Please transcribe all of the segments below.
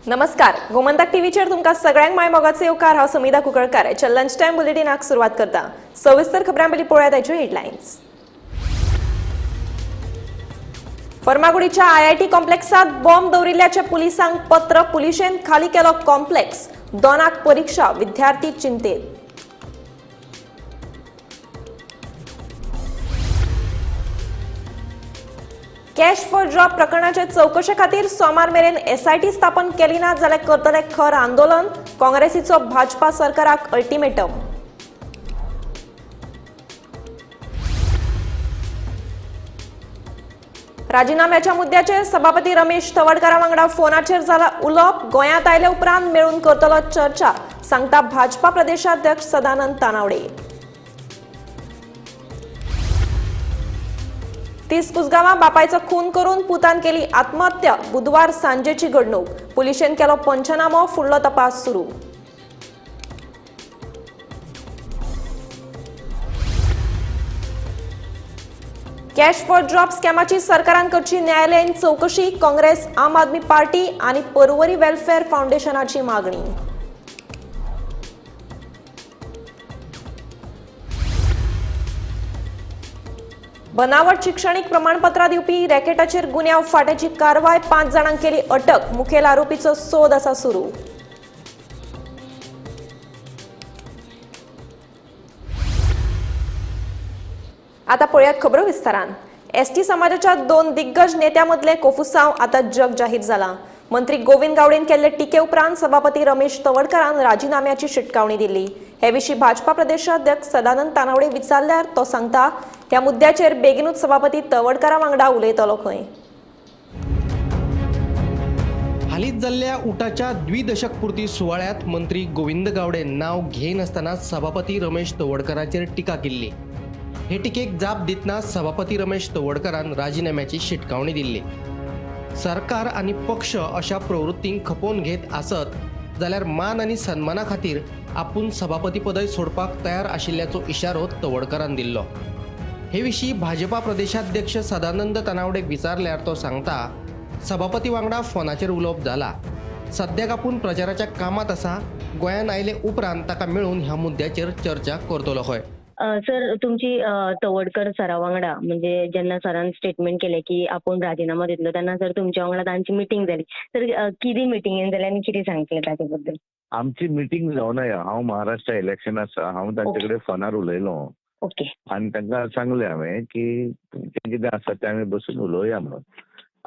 नमस्कार, गोमंतक टीव्हीचेर तुमकां सगळ्यांक माय मोगाचे येवकार. हांव समिधा कुंकळकार. आयच्या लंच टायम बुलेटिनाक सुरवात करता. सविस्तर खबरां पयलीं पळोवया ताच्यो हेडलायन्स. फर्मागुडीच्या आयआयटी कॉम्प्लेक्सात बॉम्ब दवरिल्ल्याचे पुलिसांक पत्र. पुलिशेन खाली केलो कॉम्प्लेक्स. दोनाक परीक्षा, विद्यार्थी चिंतेत. कॅश फॉर जॉब प्रकरणाचे चवकशे खातीर सोमार मेरेन एसआयटी स्थापन केली ना जाल्यार करतले खर आंदोलन. काँग्रेसीचो भाजपा सरकाराक अल्टिमेटम. राजीनाम्याच्या मुद्द्याचेर सभापती रमेश तवडकारा वांगडा फोनाचेर जाला उलोवप. गोंयांत आयले उपरांत मेळून करतलो चर्चा, सांगता भाजपा प्रदेशाध्यक्ष सदानंद तानावडे. 30 कुसगांवां बापायचो खून करून पुतान केली आत्महत्या. बुधवार सांजेची घडणूक. पुलिशेन केलो पंचनामो, फुडलो तपास सुरू. कॅश फॉर जॉब स्कॅमाची सरकारान करची न्यायालयीन चवकशी. काँग्रेस, आम आदमी पार्टी आनी पर्वरी वेलफेअर फावंडेशनाची मागणी. बनावट शिक्षणीक प्रमाणपत्रां दिवपी रॅकेटाचेर गुन्यांव फांट्याची कारवाय. 5 जाणांक केली अटक. मुखेल आरोपीचो सोद आसा सुरू. आता पळयात खबरो विस्तारान. एसटी समाजाच्या 2 दिग्गज नेत्यां मदले कोफुसांव आता जग जाहीर जाला. मंत्री गोविंद गावडेन केल्ले टिके उपरांत सभापती रमेश तवडकारान राजीनाम्याची शिटकावणी दिली. हे विशीं भाजपा प्रदेशाध्यक्ष सदानंद तानावडे विचारल्यार तो सांगता, ह्या मुद्द्याचेर बेगीनूच सभापती तवडकारा वांगडा उलयतलो खंय. हालींच जाल्ल्या उटाच्या द्विदशकपूर्ती सुवाळ्यांत मंत्री गोविंद गावडे नांव घेयनासतना सभापती रमेश तवडकाराचेर टिका केल्ली. हे टिकेक जाप दितना सभापती रमेश तवडकारान राजीनाम्याची शिटकावणी दिल्ली. सरकार आनी पक्ष अशा प्रवृत्तींक खपोवन घेत आसत जाल्यार मान आनी सन्माना खातीर आपूण सभापतीपदय सोडपाक तयार आशिल्ल्याचो इशारो तवडकारान दिल्लो. हे विशीं भाजपा प्रदेशाध्यक्ष सदानंद तानावडेक विचारल्यार तो सांगता, सभापती वांगडा फोनाचेर उलोवप जाला. सद्याक आपूण प्रचाराच्या कामांत आसा. गोंयांत आयले उपरांत ताका मेळून ह्या मुद्द्याचेर चर्चा करतलो खंय. सर, तुमची तवडकर सरा वांगडा म्हणजे जेन्ना सरान स्टेटमेंट केलें की आपूण राजीनामो दितलो तेन्ना सर तुमच्या वांगडा तांची मिटींग जाली. सर, कितें मिटिंगेन जाली आनी कितें सांगलें ताचे बद्दल? आमची मिटींग जावना. हांव महाराष्ट्र इलेक्शन आसा, हांव तांचे कडेन फोनार उलयलो. ओके. आनी तांकां सांगलें हांवें की तुमचें कितें आसा तें आमी बसून उलोवया म्हणून.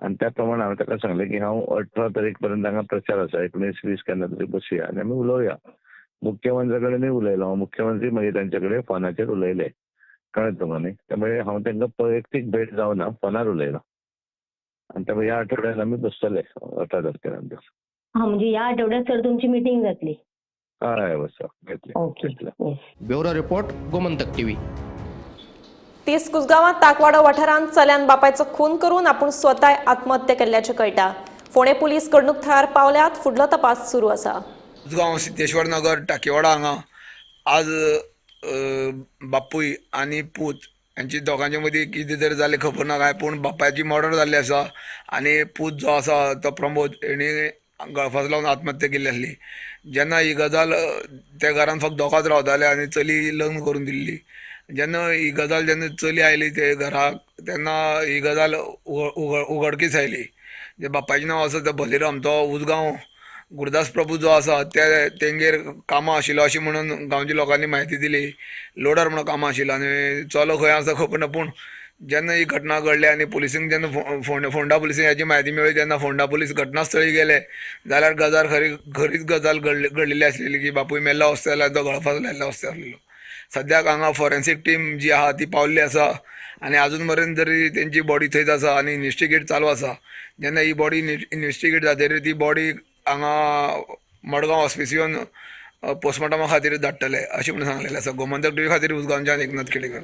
आनी त्या प्रमाणे हांवें ताका सांगलें की हांव 18 तारीख पर्यंत हांगा प्रचार आसा, 19-20 केन्ना तरी बसया आनी आमी उलोवया. मुख्यमंत्र्या कडेनूय उलयलो. मुख्यमंत्री मागीर तांचे कडेन फोनाचेर उलयले. कळ्ळें तुमकां न्ही? त्यामुळे हांव तांकां वैयक्तीक भेट जावना, फोनार उलयलो. आनी त्यामुळे ह्या आठवड्यान आमी बसतले 18 तारखेर आमच्या. हा, म्हणजे ह्या आठवड्यात सर तुमची मिटींग जातली? हय, बस घेतले. Okay. Bureau report, Gomantak TV. 30 कुसगांवां ताकवाडो वाठारांत चल्यान बापायचो खून करून आपूण स्वताय आत्महत्या केल्ल्याचें कळटा. फोंडें पुलीस घडणूक थळार पावल्यात. फुडलो तपास सुरू आसा. उजगांव सिद्धेश्वर नगर टाकेवाडा हांगा आज बापूय आनी पूत हांची दोगांचे मदीं कितें तरी जालें खबर ना काय, पूण बापायची मर्डर जाल्ली आसा आनी पूत जो आसा तो प्रमोद हेणी गळफास लावन आत्महत्या केल्ली आसली. जेन्ना ही गजाल त्या घरान फक्त दोगांच रावताले आनी चली लग्न करून दिल्ली. जेन्ना ही गजाल जेन्ना चली आयली ते घराक तेन्ना ही गजाल उघडकीस आयली. जे बापायचें नांव आसा तें बलिराम, तो उजगांव गुरुदास प्रभू जो आसा ते तेंगेर कामां आशिल्लो अशें म्हणून गांवच्या लोकांनी म्हायती दिली. लोडर म्हणून कामां आशिल्लो आनी चलो खंय आसा खबर ना. पूण जेन्ना ही घटना घडली आनी पुलिसींक जेन्ना फोंडा पुलिसींक हेजी म्हायती मेळ्ळी तेन्ना फोंडा पुलीस घटनास्थळी गेले जाल्यार गजाल खरीच गजाल घडलेली आसलेली की बापूय मेल्लो अवस्थेर आसलो, तो गळफास लायल्लो अवस्थेर आसलेलो. सद्याक हांगा फॉरेन्सीक टीम जी आहा ती पावल्ली आसा आनी आजून मेरेन तरी तेंची बॉडी थंयच आसा आनी इन्वेस्टिगेट चालू आसा. जेन्ना ही बॉडी इन्वेस्टिगेट जातरी ती बॉडी हांगा मडगांव हॉस्पिसियोन पोस्टमॉर्टमा खातीर धाडटले अशें म्हणून सांगलेलें आसा. गोमंतक टीव्ही खातीर उजगांवच्यान एकनाथ खेडेकर.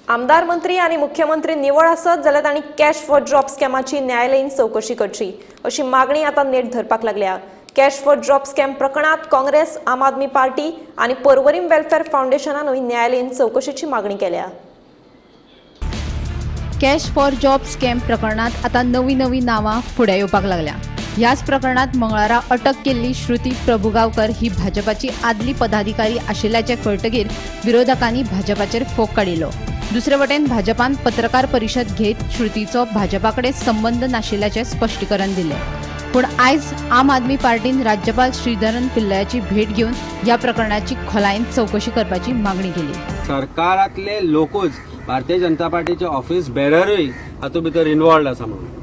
आमदार, मंत्री आनी मुख्यमंत्री निवळ आसत जाल्यार तांणी कॅश फॉर जॉब स्कॅमाची न्यायालयीन चवकशी करची अशी मागणी आतां नेट धरपाक लागल्या. कॅश फॉर जॉब स्कॅम प्रकरणात काँग्रेस, आम आदमी पार्टी आनी पर्वरीम वेलफेअर फावंडेशनानूय न्यायालयीन चवकशेची मागणी केल्या. कॅश फॉर जॉब स्कॅम प्रकरणात आतां नवी नवी नांवां फुडें येवपाक लागल्या. ह्याच प्रकरणात मंगळारा अटक केल्ली श्रुती प्रभुगांवकर ही भाजपाची आदली पदाधिकारी आशिल्ल्याचें कळटकीर विरोधकांनी भाजपाचेर फोग काडिल्लो. दुसरे वटेन भाजपान पत्रकार परिशद घेत श्रुतीचो भाजपा कडेन संबंद नाशिल्ल्याचें स्पश्टीकरण दिलें. पूण आयज आम आदमी पार्टीन राज्यपाल श्रीधरन पिल्लयाची भेट घेवन ह्या प्रकरणाची खोलायेन चवकशी करपाची मागणी केली. सरकारांतले लोकूच भारतीय जनता पार्टीचे ऑफिस बेररूय हातूंत भितर इन्वॉल्ड आसा म्हणून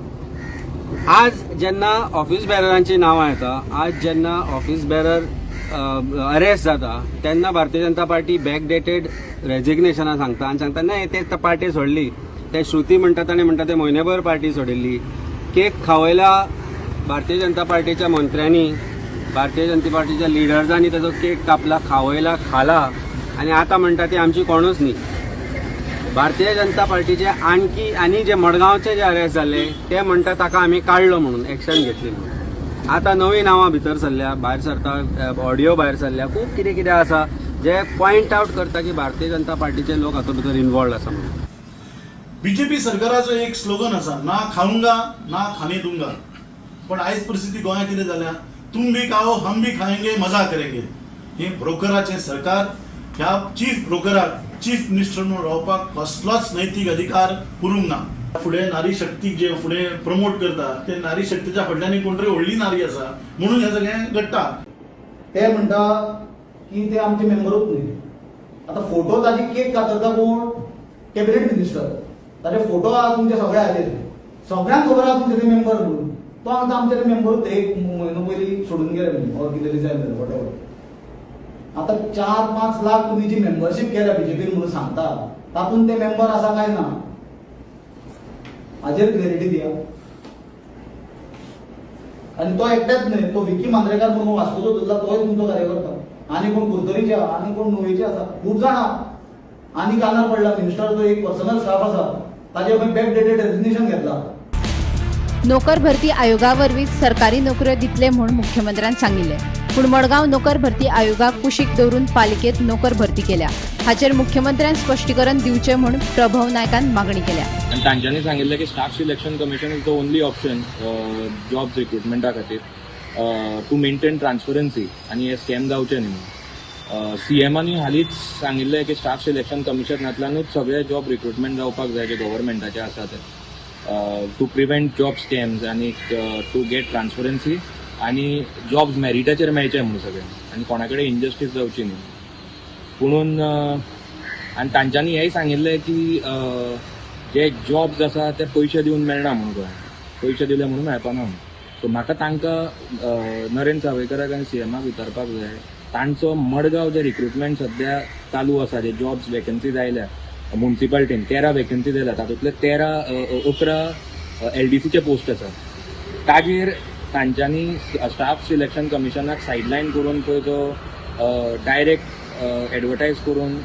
आज जेन्ना ऑफिस बेररांची नांवां येता, आज जेन्ना ऑफिस बेरर अरेस्ट जाता तेन्ना भारतीय जनता पार्टी बॅकडेटेड रेजिग्नेशनां सांगता आनी सांगता नाही ते पार्टी सोडली. ते श्रुती म्हणटा ताणें म्हणटा ते म्हयनेभर पार्टी सोडिल्ली. केक खावयला भारतीय जनता पार्टीच्या मंत्र्यांनी, भारतीय जनता पार्टीच्या लिडर्सांनी ताजो केक कापला, खावयला, खाला आनी आतां म्हणटा ती आमची कोणूच न्ही. भारतीय जनता पार्टीचे आणखी आनी जे मडगांवचे जे अरेस्ट जाले ते म्हणटा ताका आमी काडलो म्हणून एक्शन घेतली म्हणून. आतां नवी नांवां भितर सरल्या, भायर सरता, ऑडियो भायर सरल्या, खूब कितें कितें आसा जे पॉयंट आवट करता की भारतीय जनता पार्टीचे लोक हातूंत भितर इन्वॉल्ड आसा म्हणून. बीजेपी सरकाराचो एक स्लोगन आसा, ना खाऊंगा ना खाने दूंगा. पण आयज परिस्थिती गोंयांत कितें जाल्या, तुम भी खाओ हम भी खाएंगे मजा करेंगे. हे ब्रोकराचें सरकार, ह्या चीफ ब्रोकराक चीफ मिनिस्टर म्हणून रावपाक कसलोच नैतीक अधिकार उरूंक ना. फुडें नारी शक्तीक जे फुडें प्रमोट करता ते नारी शक्तीच्या फाटल्यान कोण तरी व्हडली नारी आसा म्हणून हें सगळें घडटा. ते म्हणटा की ते आमचे मेंबरूच न्ही. आतां फोटो ताजी केक कातरता कोण? Cabinet minister. ताजे फोटो आहा तुमचे सगळे हाजेर, सगळ्यांक खबर आहा तुमचे ते मेंबर म्हणून. तो आमकां आमचे ते मेंबरूच एक म्हयनो पयलीं सोडून गेले म्हणून ऑर कितें रिजायन जालें what ever. आतां 4-5 लाख तुमी जी मेंबरशीप केल्या बीजेपीन म्हणून सांगता तातूंत ते मेंबर आसा काय ना हाजेर क्लॅरिटी दिया. आनी तो एकटेच न्हय, तो विकी मांद्रेकार म्हणून वास्कोचो धरला तोय तुमचो कार्यकर्ता, आनी कोण कुरतरीचे आनी कोण नुवेचे आसा, खूब जाणां. आनी कानार पडला मिनिस्टरचो एक पर्सनल स्टाफ आसा ताजे खंय बॅक डेटेड रेजिग्नेशन घेतला. नोकर भरती आयोगा वरवीं सरकारी नोकऱ्यो दितले म्हूण मुख्यमंत्र्यान सांगिल्लें. पूण मडगांव नोकर भरती आयोगाक कुशीक दवरून पालिकेत नोकर भरती केल्या हाचेर मुख्यमंत्र्यान स्पश्टीकरण दिवचें म्हूण प्रभव नायकान मागणी केल्या. आनी तांच्यांनी सांगिल्लें की staff selection commission is the only option jobs रिक्रुटमेंटा खातीर टू मेंटेन ट्रान्सपरन्सी आनी हे स्कॅम जावचे न्ही म्हणून. सीएमांनी हालींच सांगिल्लें की स्टाफ सिलेक्शन कमिशनांतल्यानूच सगळे जॉब रिक्रुटमेंट जावपाक जाय जे गव्हर्मेंटाचे आसा ते, टू प्रिवेंट जॉब स्कॅम्स आनी टू गेट ट्रान्सपरन्सी आनी जॉब्स मेरिटाचेर मेळचे म्हणून सगळ्यांक आनी कोणा कडेन इनजस्टीस जावची न्ही पुणून. आनी तांच्यांनी हेंय सांगिल्लें की जे जॉब्स आसा ते पयशे दिवन मेळना म्हणून, गोंयांत पयशे दिले म्हणून मेळपाना म्हणून. सो म्हाका तांकां नरेंद्र सावयकाराक आनी सीएमाक विचारपाक जाय, तांचो मडगांव जे रिक्रुटमेंट सद्या चालू आसा, जे जॉब्स वेकन्सीज आयल्या मुन्सिपालिटीन 13 वेकन्सीज आयल्या, तातूंतले 11 एलडीसीचे पोस्ट आसा, ताजेर तांच्यांनी स्टाफ सिलेक्शन कमिशनाक सायडलायन करून पळय जो डायरेक्ट एडवर्टायज करून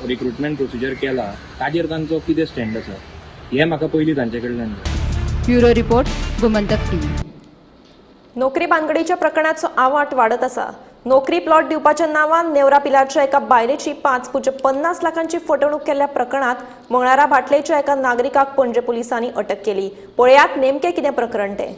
रिक्रुटमेंट प्रोसिजर केला ताजेर तांचो कितें स्टँड आसा हें म्हाका पयलीं तांचे कडल्यान जाय. Bureau report, Gomantak TV. नोकरी भानगडीच्या प्रकरणाचो आवाट वाडत आसा. नोकरी प्लॉट दिवपाच्या नांवान नेवरा पिलारच्या एका बायलेची 5.50 लाखांची फटवणूक केल्ल्या प्रकरणात मंगळारा भाटलेच्या एका नागरिकाक पणजे पोलिसांनी अटक केली. पळयात नेमकें कितें प्रकरण तें.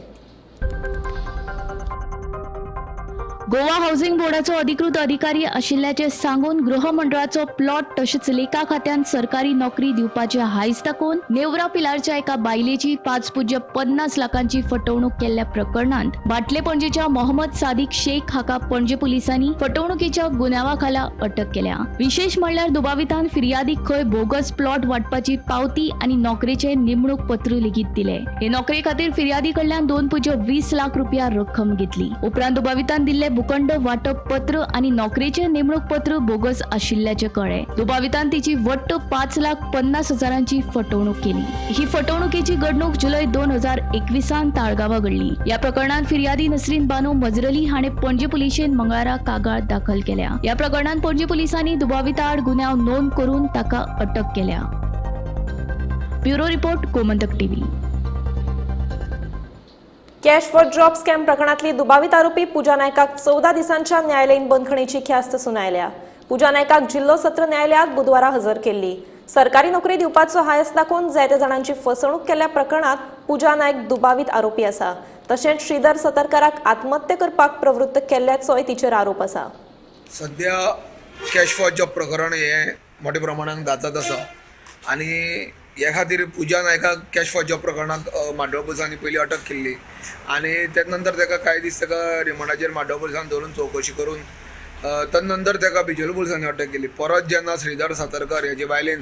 गोवा हाऊसिंग बोर्डाचो अधिकृत अधिकारी आशिल्ल्याचें सांगून गृहमंडळाचो प्लॉट तशेंच लेखा खात्यान सरकारी नोकरी दिवपाचे हायस दाखोवन नेवरा पिलारच्या एका बायलेची 5.50 लाखांची फटवणूक केल्ल्या प्रकरणांत बाटले पणजेच्या मोहम्मद सादिक शेख हाका पणजे पुलिसांनी फटवणुकीच्या गुन्यांवा खाला अटक केल्या. विशेष म्हणल्यार दुबावितान फिर्यादीक खंय बोगस प्लॉट वाटपाची पावती आनी नोकरेचे नेमणूक पत्र लेगीत दिले. हे नोकरे खातीर फिर्यादी कडल्यान 2.20 लाख रुपया रक्कम घेतली. उपरांत दुबावितान दिल्ले भूखंड वाटप पत्र आनी नोकरेचे नेमणूक पत्र बोगस आशिल्ल्याचें कळ्ळें. दुबावितान तिची वट्ट 5,50,000 फटवणूक केली. ही फटवणुकीची घडणूक जुलय 2021 ताळगांवां घडली. ह्या प्रकरणांत फिर्यादी नसरीन बानू मजरली हाणें पणजे पुलिशेन मंगळारा कागाळ दाखल केल्या. ह्या प्रकरणांत पणजे पुलिसांनी दुबाविता आड गुन्यांव नोंद करून ताका अटक केल्या. Bureau report, Gomantak TV. Cash for job scam प्रकरणातली दुबावित आरोपी पूजा नायकाक 14 दिसांच्या न्यायालयीन बंदखणीची ख्यास्त सुनायल्या. पूजा नायकाक जिल्हो सत्र न्यायालयात बुधवारा हजर केल्ली. सरकारी नोकरी दिवपाचो हायस दाखोवन जायत्या जाणांची फसवणूक केल्ल्या प्रकरणात पूजा नायक दुबावित आरोपी आसा. तशेंच श्रीधर सतरकाराक आत्महत्या करपाक प्रवृत्त केल्ल्याचोय तिचेर आरोप आसा. सध्या कॅश फॉर जॉब प्रकरण हें मोठ्या प्रमाणान गाजत आसा आनी हे खातीर पुजा नायकाक कॅश फॉर जॉब प्रकरणांत मांडोळ पुलिसांनी पयलीं अटक केल्ली आनी तेज नंतर ताका कांय दीस ताका रिमांडाचेर मांडोळ पुलिसांनी धरून चवकशी करून तदनंतर ताका बिचोले पुलिसांनी अटक केली. परत जेन्ना श्रीधर सातारकर हेजे बायलेन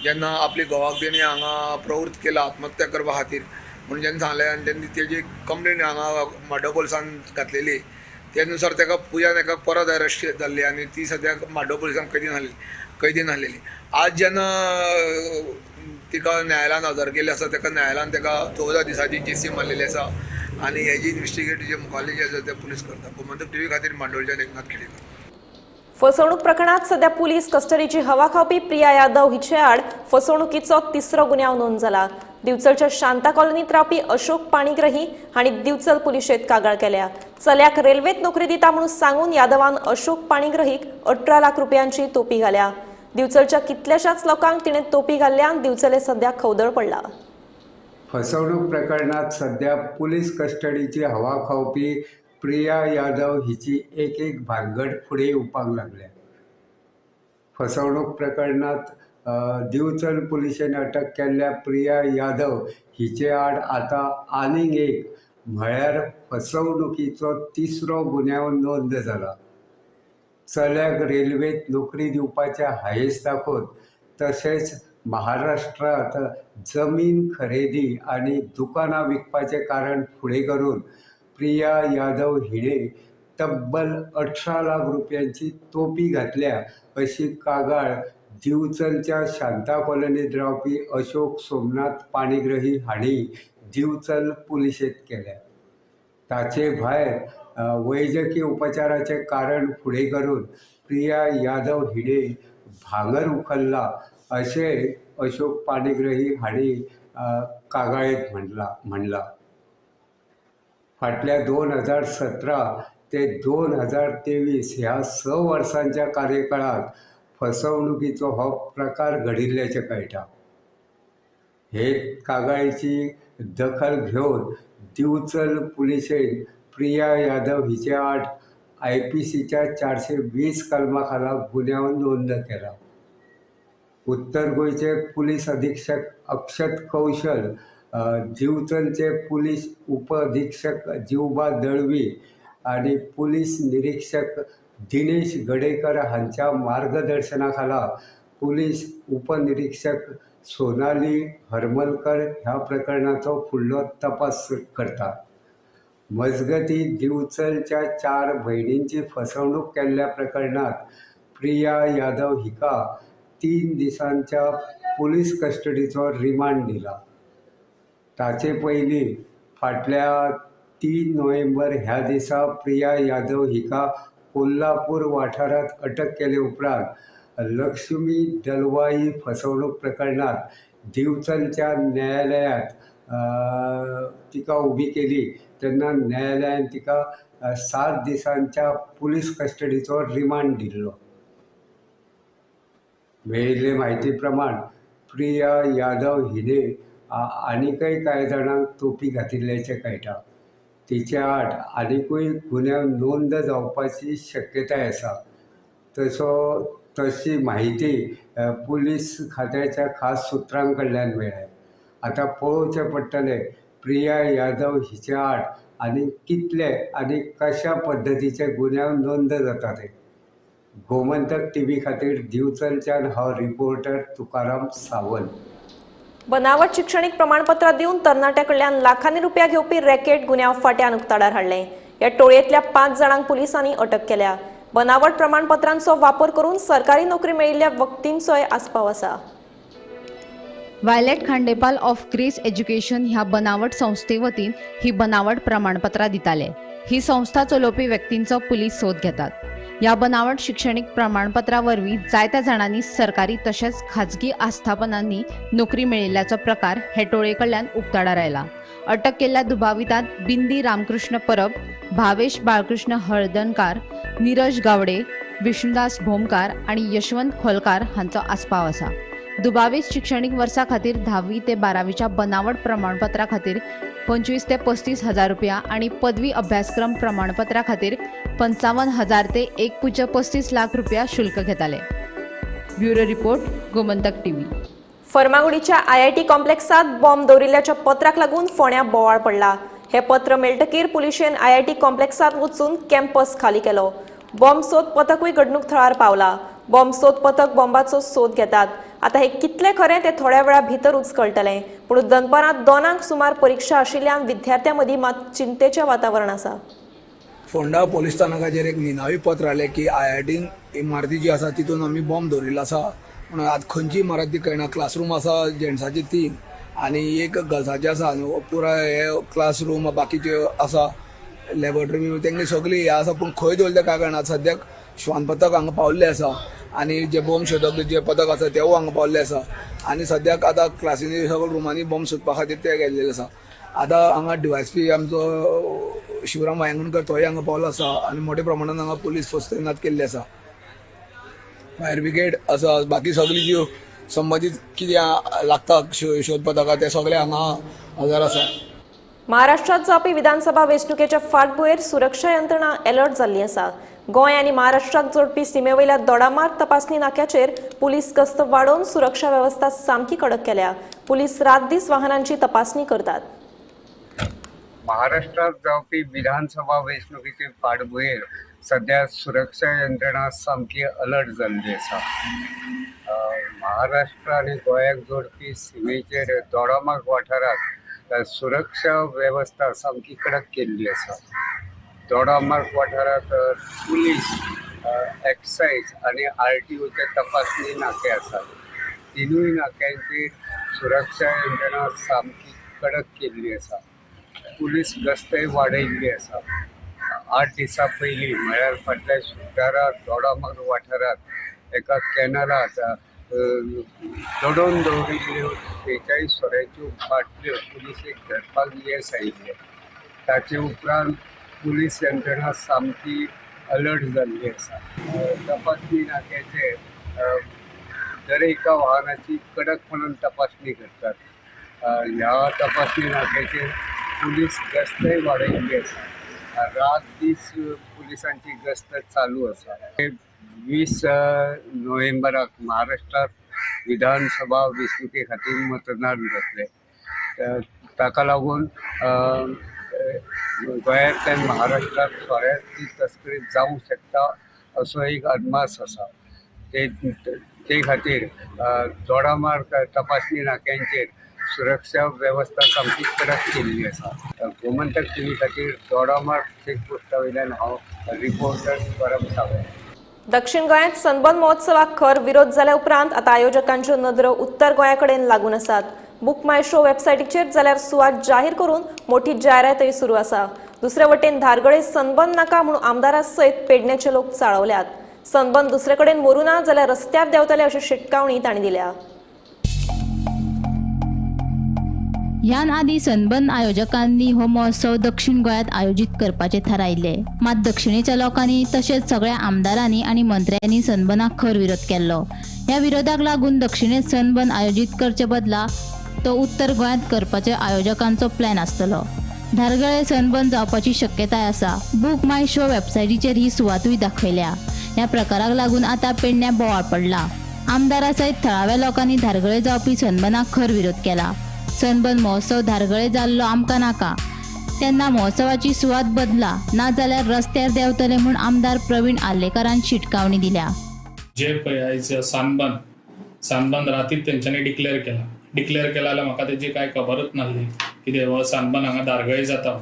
जेन्ना आपली घोवाक तेणी हांगा प्रवृत्त केला आत्महत्या करपा खातीर म्हणून जेन्ना सांगलें आनी तेन्ना तेजी कंप्लेन हांगा मांडोळ पुलिसान घातलेली, ते नुसार ताका पुजा नायकाक परत अरेस्ट जाल्ली आनी ती सद्याक मांडोळ पुलिसांक कैदीन आसलेली. आज जेन्ना तिका न्यायालयान हजर केल्ली आसा ताका न्यायालयान ताका 14 दिसांची जेसी मारलेली आसा आनी हेजी इन्वेस्टिगेट जे मुखाल्ले जे आसा ते पुलीस करता. गोमंतक टीव्ही खातीर मांडोळच्यान एकनाथ खेडेकर. फसवणूक प्रकरणात सध्या पुलीस कस्टडीची हवा खावपी प्रिया यादव हिचे आड फसवणुकीचो तिसरो गुन्यांव नोंद जाला. दिवचलच्या शांता कॉलनीत रावपी अशोक पाणीग्रही हांणी दिवचल पुलिशेत कागाळ केल्या. चल्याक रेल्वेत नोकरी दिता म्हणून सांगून यादवान अशोक पाणीग्रहीक 18 लाख रुपयांची तोपी घाल्या. दिवचलच्या कितल्याशाच लोकांक तिणें तोपी घाल्ल्यान दिवचले सध्या खवदळ पडला. फसवणूक प्रकरणात सध्या पुलीस कस्टडीची हवा खावपी प्रिया यादव हिची एक एक भानगड फुडें येवपाक लागल्या. फसवणूक प्रकरणात दिवचल पुलिशेन अटक केल्ल्या प्रिया यादव हिचे आड आतां आनीक एक म्हळ्यार फसवणुकीचो तिसरो गुन्यांव नोंद जाला. चल्याक रेल्वेत नोकरी दिवपाचे हायेस दाखोवन तशेंच महाराष्ट्रांत जमीन खरेदी आनी दुकानां विकपाचें कारण फुडें करून प्रिया यादव हिणें तब्बल 18 लाख रुपयांची तोपी घातल्या अशी कागाळ दिवचलच्या शांता कॉलनीत रावपी अशोक सोमनाथ पाणीग्रही हांणी दिवचल पुलिशेंत केल्या. ताचे भायर वैजकी उपचाराचें कारण फुडें करून प्रिया यादव हिणें भांगर उखल्ला अशें अशोक पाणीग्रही हांणी कागाळेंत म्हणलां. फाटल्या 2017 ते 2023 ह्या 6 वर्सांच्या कार्यकाळांत फसवणुकीचो हो प्रकार घडिल्ल्याचें कळटा. हे कागाळीची दखल घेवन दिवचल पुलिशेन प्रिया यादव हिचे आड IPCच्या 420 कलमा खाला गुन्यांव नोंद केला. उत्तर गोंयचे पुलीस अधीक्षक अक्षत कौशल, दिवचलचे पुलीस उपअधीक्षक जिवबा दळवी आनी पुलीस निरीक्षक दिनेश गडेकर हांच्या मार्गदर्शना खाला पुलीस उपनिरीक्षक सोनाली हरमलकर ह्या प्रकरणाचो फुडलो तपास करता. मजगती दिवचलच्या 4 भयणींची फसवणूक केल्ल्या प्रकरणात प्रिया यादव हिका 3 दिसांच्या पुलीस कस्टडीचो रिमांड दिला. ताचे पयलीं फाटल्या 3 नोव्हेंबर ह्या दिसा प्रिया यादव हिका कोल्हापूर वाठारांत अटक केले उपरांत लक्ष्मी दलवाई फसवणूक प्रकरणात दिवचलच्या न्यायालयांत तिका उबी केली तेन्ना न्यायालयान तिका 7 दिसांच्या पुलीस कस्टडीचो रिमांड दिल्लो. मेळिल्ले म्हायती प्रमाण प्रिया यादव हिणे आनीकय कांय जाणांक तोपी घातिल्ल्याचें कळटा. तिचे आड आनिकूय गुन्यांव नोंद जावपाची शक्यताय आसा. तशी म्हायती पुलीस खात्याच्या खास सुत्रां कडल्यान मेळ्ळ्या. आतां पळोवचें पडटलें प्रिया यादव हिचे आड आनी कितले आनी कशा पद्दतीचे गुन्यांव नोंद जाता ते. गोमंतक टीव्ही खातीर दिवचलच्यान हांव रिपोर्टर तुकाराम सावंत. बनावट शिक्षणीक प्रमाणपत्रां दिवन तरणाट्या कडल्यान लाखांनी रुपया घेवपी रॅकेट गुन्यांव फाट्यान उक्ताडार हाडलें. ह्या टोळयेंतल्या 5 जाणांक पुलिसांनी अटक केल्या. बनावट प्रमाणपत्रांचो वापर करून सरकारी नोकरी मेळिल्ल्या व्यक्तींचोय आस्पाव आसा. Violet Khandepal of Grace Education ह्या बनावट संस्थे वतीन ही बनावट प्रमाणपत्रां दिताले. ही संस्था चलोवपी व्यक्तींचो पुलीस सोद घेतात. ह्या बनावट शिक्षणीक प्रमाणपत्रा वरवीं जायत्या जाणांनी सरकारी तशेंच खाजगी आस्थापनांनी नोकरी मेळिल्ल्याचो प्रकार हे टोळे कडल्यान उक्ताडार आयला. अटक केल्ल्या दुबावितांत बिंदी रामकृष्ण परब, भावेश बाळकृष्ण हळदणकार, नीरज गावडे, विष्णुदास भोमकार आनी यशवंत खोलकार हांचो आस्पाव आसा. दुबावीत शिक्षणीक वर्सा खातीर 10वी ते 12वीच्या बनावट प्रमाणपत्रा खातीर 25 ते 35 हजार रुपया आनी पदवी अभ्यासक्रम प्रमाणपत्रा खातीर 55,000 ते 1.35 लाख रुपया शुल्क घेताले. Bureau report, Gomantak TV. फर्मागुडीच्या IIT कॉम्प्लेक्सात बॉम्ब दवरिल्ल्याच्या पत्राक लागून फोंड्या बोवाळ पडला. हे पत्र मेळटकीर पुलिशेन आयआयटी कॉम्प्लेक्सात वचून कॅम्पस खाली केलो. बॉम्ब सोद पथकूय घडणूक थळार पावला. बॉम्ब सोद पथक बॉम्बाचो सोद घेतात. आता हे कितले खरें ते थोड्या वेळा भितरूच कळटलें. पूण दनपारां 2 सुमार परीक्षा आशिल्ल्यान विद्यार्थ्यां मदीं मात चिंतेचें वातावरण आसा. फोंडा पोलीस स्थानकाचेर एक निनावी पत्र आयलें की आयआयटीन इमारती जी आसा तितून आमी बॉम्ब दवरिल्लो आसा. पूण आतां खंयची इमारत ती कळना. क्लासरूम आसा जेंट्साची 3 आनी एक गर्ल्साची आसा आनी पुराय हे क्लासरूम बाकीचे आसा लॅबोरेटरी तेंगे सगळी हे आसा. पूण खंय दवरलें काय कळना. सद्याक श्वान पथक हांगा पावल्लें आसा आनी जे बॉम्ब शोधक जे पथक आसा तेवूय हांगा पावल्ले आसा आनी सद्याक आतां क्लासीनी सगळे रुमांनी बॉम्ब सोदपा खातीर ते गेल्लेले आसा. आतां हांगा DYSP आमचो शिवराम वायंगणकर तोय हांगा पावलो आसा आनी मोठ्या प्रमाणान हांगा पुलीस फोर्स तैनात केल्ली आसा. फायर ब्रिगेड आसा, बाकी सगळी ज्यो संबंदीत कितें लागता शोध पथकां ते सगळे हांगा हजर आसा. महाराष्ट्रात जावपी विधानसभा वेंचणुकेच्या फाटभुंयेर सुरक्षा यंत्रणा अलर्ट जाल्ली आसा. गोंय आनी महाराष्ट्राक जोडपी सीमेवयल्या दोडामार्ग तपासणी नाक्याचेर पुलीस गस्त वाडोवन सुरक्षा वेवस्था सामकी कडक केल्या. पुलीस रात दीस वाहनांची तपासणी करतात. महाराष्ट्रात जावपी विधानसभा वेंचणुकेचे फाटभुंयेर सध्या सुरक्षा यंत्रणा सामकी अलर्ट जाल्ली आसा. महाराष्ट्र आनी गोंयाक जोडपी सिमेचेर दोडामार्ग वाठारांत सुरक्षा वेवस्था सामकी कडक केल्ली आसा. दोडामार्ग वाठारांत पुलीस, एक्सायज आनी RTOचे तपासणी नाके आसात. तिनूय नाक्यांचेर सुरक्षा यंत्रणा सामकी कडक केल्ली आसा. पुलीस गस्तय वाडयल्ली आसा. 8 दिसां पयलीं म्हळ्यार फाटल्या शुक्रारा दोडामार्ग वाठारांत एका कॅनलांत दडोवन दवरिल्ल्यो 46 सोऱ्याच्यो बाटल्यो पुलिसेक धरपाक येस आयिल्लें. ताचे उपरांत पुलीस यंत्रणा सामकी अलर्ट जाल्ली आसा. तपासणी नाक्याचे दर एका वाहनाची कडकपणान तपासणी करतात. ह्या तपासणी नाक्याचेर पुलीस गस्तय वाडयल्ली आसा. रात दीस पुलिसांची गस्त चालू आसा. 20 नोव्हेंबराक महाराष्ट्रात विधानसभा वेंचणुके खातीर मतदान जातलें. ताका लागून गोंयांतल्यान महाराष्ट्रात सोऱ्याची तस्करी जावंक शकता असो एक अदमास आसा. ते खातीर दोडामार्ग तपासणी नाक्यांचेर सुरक्षा वेवस्था सामकी कडक केल्ली आसा. गोमंतक टीव्ही खातीर दोडामार्ग चेकपोस्टा वयल्यान हांव रिपोर्टर परब सावंत. दक्षिण गोंयांत सनबर्न महोत्सवाक खर विरोध जाल्या उपरांत आतां आयोजकांच्यो नदरो उत्तर गोंया कडेन लागून आसात. बुक माय शो वेबसायटीचेर जाल्यार सुवात जाहीर करून मोठी जायरातय सुरू आसा. दुसरे वटेन धारगळे सनबर्न नाका म्हणून आमदारा सयत पेडण्याचे लोक चाळवल्यात. सनबर्न दुसरे कडेन व्हरूं ना जाल्यार रस्त्यार देंवतले अशी शिटकावणी तांणी दिल्या. ह्यान आदी सनबर्न आयोजकांनी हो महोत्सव दक्षिण गोंयांत आयोजीत करपाचें थारायिल्लें. मात दक्षिणेच्या लोकांनी तशेंच सगळ्या आमदारांनी आनी मंत्र्यांनी सनबर्नाक खर विरोध केल्लो. ह्या विरोधाक लागून दक्षिणेंत सनबर्न आयोजीत करचे बदला तो उत्तर गोंयांत करपाचो आयोजकांचो प्लॅन आसतलो. धारगळे सनबर्न जावपाची शक्यताय आसा. बुक माय शो वेबसायटीचेर ही सुवातूय दाखयल्या. ह्या प्रकाराक लागून आतां पेडण्यां बोवाळ पडला. आमदारा सयत थळाव्या लोकांनी धारगळे जावपी सनबर्नाक खर विरोध केला. सनबर्न महोत्सव धारगळे जाल्लो आमकां नाका, तेन्ना महोत्सवाची सुवात बदला, ना जाल्यार रस्त्यार देंवतले म्हूण आमदार प्रवीण आर्लेकारान शिटकावणी दिल्या. जे पळय आयज सनबर्न रातीत तेंच्यांनी डिक्लेअर केला. डिक्लेअर केला जाल्यार म्हाका तेजी कांय खबरूच नासली कितें हो सनबर्न हांगा धारगळे जाता.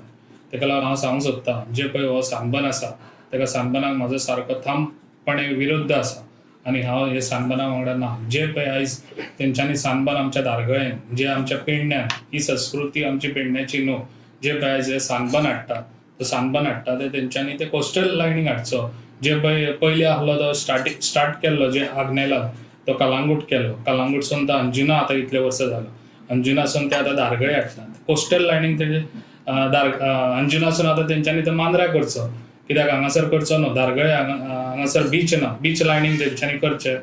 तेका लागून हांव सांगूंक सोदतां, जे पळय हो सनबर्न आसा तेका सनबर्नाक म्हाजो सारको ठामपणे विरुद्ध आसा आनी हांव हे सनबर्ना वांगडा ना. जे पळय आयज तेंच्यांनी सनबर्न आमच्या धारगळेन, जे आमच्या पेडण्यान, ही संस्कृती आमची पेडण्याची न्हू, जे पळय आयज हे सनबर्न हाडटा तो सनबर्न हाडटा ते तेंच्यांनी ते कोस्टल लायनीक हाडचो. जे पळय पयलीं आहलो तो स्टार्ट केल्लो जे आग्नेलान तो कलांगूट केलो, कलांगूटसून तो अंजुना आतां इतले वर्सां जालो, अंजुनासून ते आतां धारगळे हाडटात. कोस्टल लायनीक तेजे अंजुनासून आतां तेंच्यांनी तो मांद्रा करचो, कित्याक हांगासर करचो न्हू. धारगळे हांगासर बीच ना, बीच लायनींग तेंच्यांनी करचें,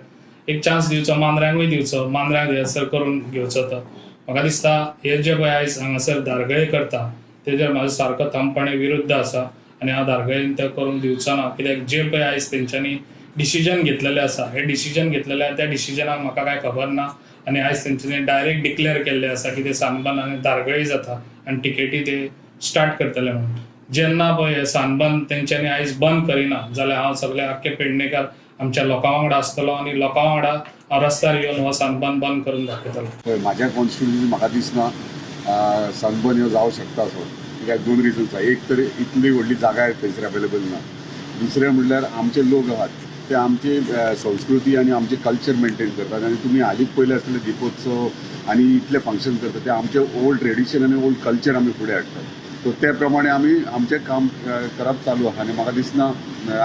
एक चान्स दिवचो, मांद्र्यांकूय दिवचो, मांद्र्यांक हेसर करून घेवचो तो. म्हाका दिसता हे जे पळय आयज हांगासर धारगळे करता तेजेर म्हाजो सारको ठामपणे विरुद्ध आसा आनी हांव धारगळेन तें करूंक दिवचो ना, कित्याक जे पळय आयज तेंच्यांनी डिसिजन घेतलेलें आसा, हे डिसिजन घेतलेलें आसा त्या डिसिजनाक म्हाका कांय खबर ना आनी आयज तेंच्यांनी डायरेक्ट डिक्लेअर केल्लें आसा की ते सनबर्न आनी धारगळी जाता आनी टिकेटी ते स्टार्ट करतले म्हणून. जेन्ना पळय सनबर्न तेंच्यांनी आयज बंद करिना जाल्यार हांव सगळे आख्खे पेडणेकार आमच्या लोकां वांगडा आसतलो आनी लोकां वांगडा हांव रस्त्यार येवन हो सनबर्न बंद करून दाखयतलो. पळय, म्हाज्या कॉन्स्टिट्युन्सी म्हाका दिसना सनबर्न ह्यो जावं शकता असो, कित्याक दोन रिजन्स आसा. एक तर इतली व्हडली जागा थंयसर अवेलेबल ना, दुसरें म्हणल्यार आमचे लोक आहात ते आमची संस्कृती आनी आमचे कल्चर मेंटेन करतात आनी तुमी हालींच पयलें आसतलें दीपोत्सव आनी इतले फंक्शन करतात ते आमचे ओल्ड ट्रेडिशन आनी ओल्ड कल्चर आमी फुडें हाडटात. सो ते प्रमाणे आमी आमचें काम करप चालू आसा आनी म्हाका दिसना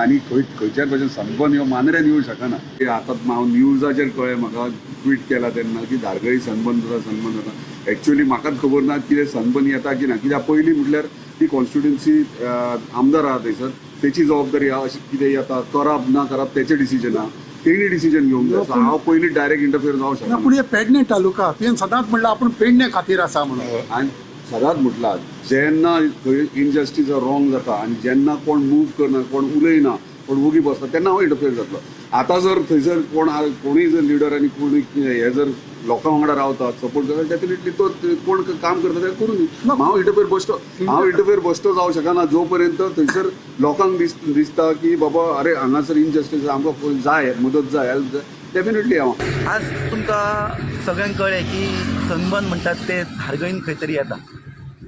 आनी खंय खंयच्याय भशेन सनबर्न ह्यो मांद्र्यान येवंक शकना. आतां हांव न्यूजाचेर कळ्ळें म्हाका, ट्वीट केला तेन्ना की धारगळी सनबर्न जाता, सनबर्न जाता. एक्चुअली म्हाकाच खबर ना कितें सनबर्न येता की ना, कित्याक पयलीं म्हटल्यार ती कॉन्स्टिट्युन्सी आमदार आहा थंयसर तेची जबाबदारी आहा, अशें कितें येता करप ना करप तेचें डिसिजन आहा, तेणी डिसिजन घेवंक जाय. हांव पयलीं डायरेक्ट इंटरफियर जावंक शकना. पूण हे पेडणे तालुका तुवें सदांच म्हणलां आपूण पेडणे खातीर आसा म्हणून, आनी सदांच म्हटलां जेन्ना खंय इनजस्टीस रॉंग जाता आनी जेन्ना कोण मूव करना, कोण उलयना, कोण वोगी बसता तेन्ना हांव इंटरफियर जातलो. आतां जर थंयसर कोण कोणूय जर लिडर आनी कोणूय हे जर लोकां वांगडा रावता सपोर्ट करता डेफिनेटली तो कोण काम करता तें करूं न्ही. हांव इंटरफियर बश्टो, हांव इंटरफियर बश्टो जावं शकना जो पर्यंत थंयसर लोकांक दिसता की बाबा अरे हांगासर इनजस्टीस, आमकां जाय मदत जाय, हेल्प जाय, डेफिनेटली हांव. आज तुमकां सगळ्यांक कळ्ळें की सनबर्न म्हणटात ते धारगळीन खंय तरी येता,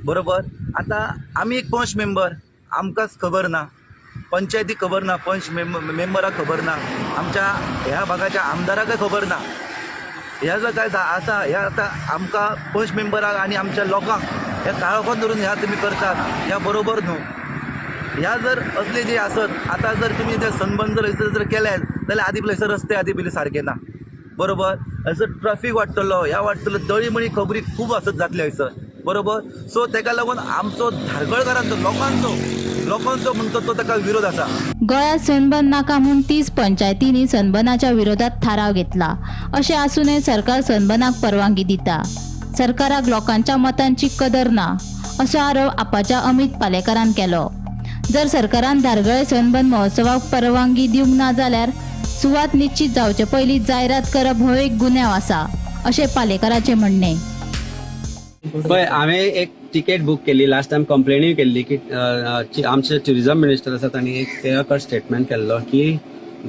बरोबर. आतां आमी एक पंच मेंबर, आमकांच खबर ना, पंचायती खबर ना, पंच मेंबराक खबर ना, आमच्या ह्या भागाच्या आमदाराकय खबर ना. ह्या जर काय आसा ह्या आतां आमकां पंच मेंबराक आनी आमच्या लोकांक ह्या काळोखान धरून ह्या तुमी करतात ह्या बरोबर न्हू. ह्या जर असले जे आसत आतां जर तुमी जे सनबर्न जर हयसर जर केले जाल्यार आदी पयलीं हयसर रस्ते आदी पयलीं सारके ना, बरोबर. हयसर ट्राफीक वाडटलो, ह्या वाडटलो, दळीमळी खबरी खूब आसत जातले हयसर, बरोबर. सो तेका लागून आमचो धारगळकारांचो लोकांचो लोकांचो म्हणतो तो ताका विरोध आसा. गोंयांत सनबर्न नाका म्हूण 30 पंचायतींनी सनबर्नाच्या विरोधात थाराव घेतला. अशें आसूनय सरकार सनबर्नाक परवानगी दिता. सरकाराक लोकांच्या मतांची कदर ना असो आरोप आपाच्या अमित पालेकारान केलो. जर सरकारान धारगळे सनबर्न महोत्सवाक परवानगी दिवंक ना जाल्यार सुवात निश्चित जावचे पयलीं जायरात करप हो एक गुन्यांव आसा अशें पालेकाराचें म्हणणें. पळय, हांवें एक तिकेट बूक केल्ली, लास्ट टायम कंप्लेनूय केल्ली की आमचे ट्युरिजम मिनिस्टर आसा तांणी एक क्लियर कट स्टेटमेंट केल्लो की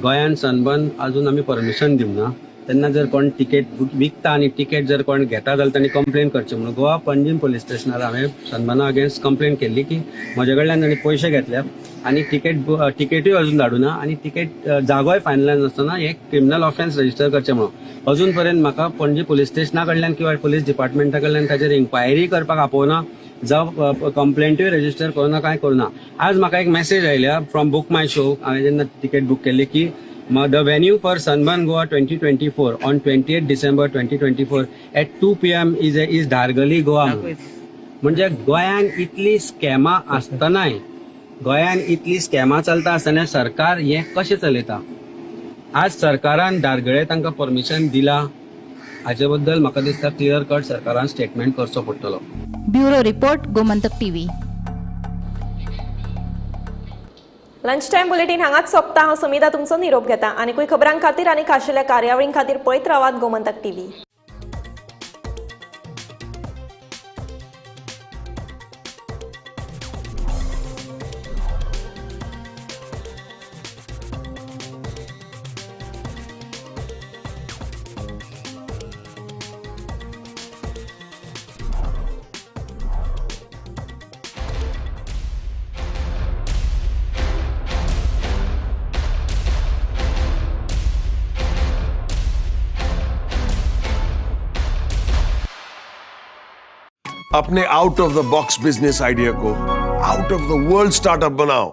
गोंयान सनबर्न अजून आमी परमिशन दिवंक ना, तेन्ना जर कोण तिकेट विकता आनी तिकेट जर कोण घेता जाल्यार तांणी कंप्लेन करची म्हणून. गोवा पणजीम पोलीस स्टेशनार हांवें सनबर्ना अगेन्स्ट कंप्लेन केल्ली की म्हजे कडल्यान तांणी पयशे घेतल्या आनी तिकेटूय अजून धाडूना आनी तिकेट जागोय फायनलायज नासतना एक क्रिमिनल ऑफेन्स रजिस्टर करचें म्हणून. अजून पर्यंत म्हाका पणजी पोलीस स्टेशना कडल्यान किंवा पोलीस डिपार्टमेंटा कडल्यान ताचेर इन्क्वायरी करपाक आपोवना, जावं कंप्लेंटूय रजिस्टर करूना, कांय करूना. आज म्हाका एक मॅसेज आयल्या फ्रॉम बुक my show, हांवें जेन्ना तिकेट बूक केल्ली की the venue for Sunburn Goa 2024 on 28 December 2024 at 2 PM is Dhargali Goa. म्हणजे गोंयान इतली स्कॅमां आसतनाय, गोंयान इतली स्कॅमां चलता आसतना सरकार हें कशें चलयता? आज सरकारान धारगळे तांकां परमिशन दिला हाचे बद्दल म्हाका दिसता क्लियर कट सरकारान स्टेटमेंट करचो पडटलो. Bureau report, Gomantak TV. Lunch time bulletin हांगाच सोंपता. हांव समिता तुमचो निरोप घेता. आनीकूय खबरां खातीर आनी खाशेल्या कार्यावळीं खातीर पळयत रावात गोमंतक टीव्ही. अपने out of the box business idea को out of the world startup बनाओ।